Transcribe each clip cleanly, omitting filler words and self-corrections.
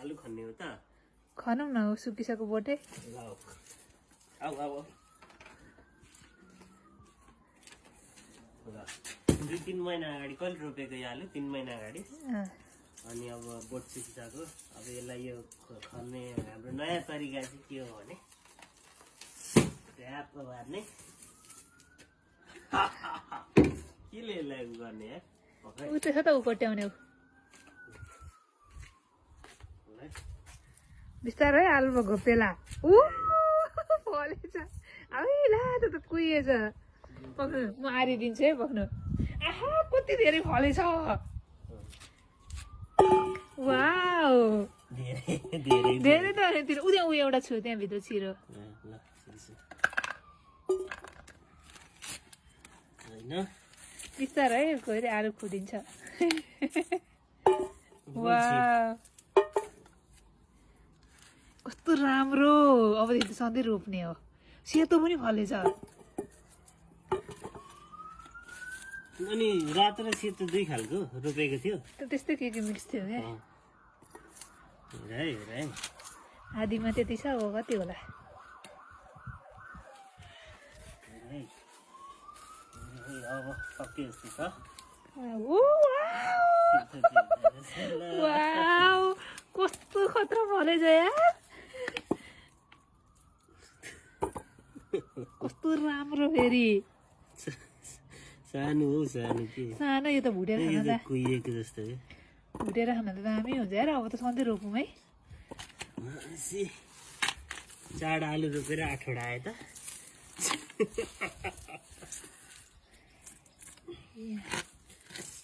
आलु खन्ने हो त खनौँ न सुकिसकेको बोटे ल आऊ आऊ ल 2-3 महिना अगाडि कहिले रोपेको यो आलु 3 महिना अगाडि अनि अब बोट सुकिसक्यो अब यसलाई यो खन्ने हाम्रो नयाँ तरिका चाहिँ के हो भने ट्याप मार्ने केले यसलाई गर्ने यार उ त्यसो त उ कोट्याउने बिस्तारै आलुमा घोपेला फलेछ अब ला त कुहिएछ पक्नु म आरिदिन्छु है पक्नु आहा कति धेरै फलेछ वाउ धेरै त तिर उयो उ एउटा छु त्यहाँभित्र छिरो बिस्तारै गएर आलु खुदिन्छ वाउ कस्तो राम्रो अबदेखि त सधैँ रोप्ने हो सेतो पनि फलेछ अनि रातो र सेतो दुई खालको रोपेको थियो त्यस्तै के मिक्स थियो क्या हेर आधीमा त्यति छ अब कति होला अब सक्यो जस्तो छ वाउ कस्तो खतरा फलेछ यार कस्तो राम्रो फेरि सानो हो सानो के सानो यो त भुटेर खान त कुहिएको जस्तो भुटेर खान त दामी हुन्छ यार अब त सधैँ रोपौँ है चाड आलु रोपेर 8 वटा आयो त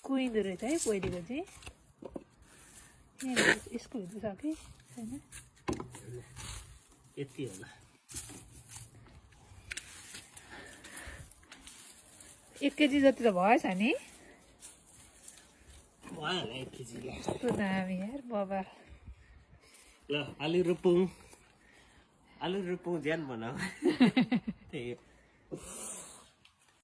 कुहिँदो रहेछ है पहिलेको चाहिँ यसको हुँदैछ कि छैन यति होला 1 केजी जति त भएछ नि भयो होला 1 केजी कस्तो दामी यार बाबा ल आलु रोपौँ ध्यान बनाऊ त्यही हो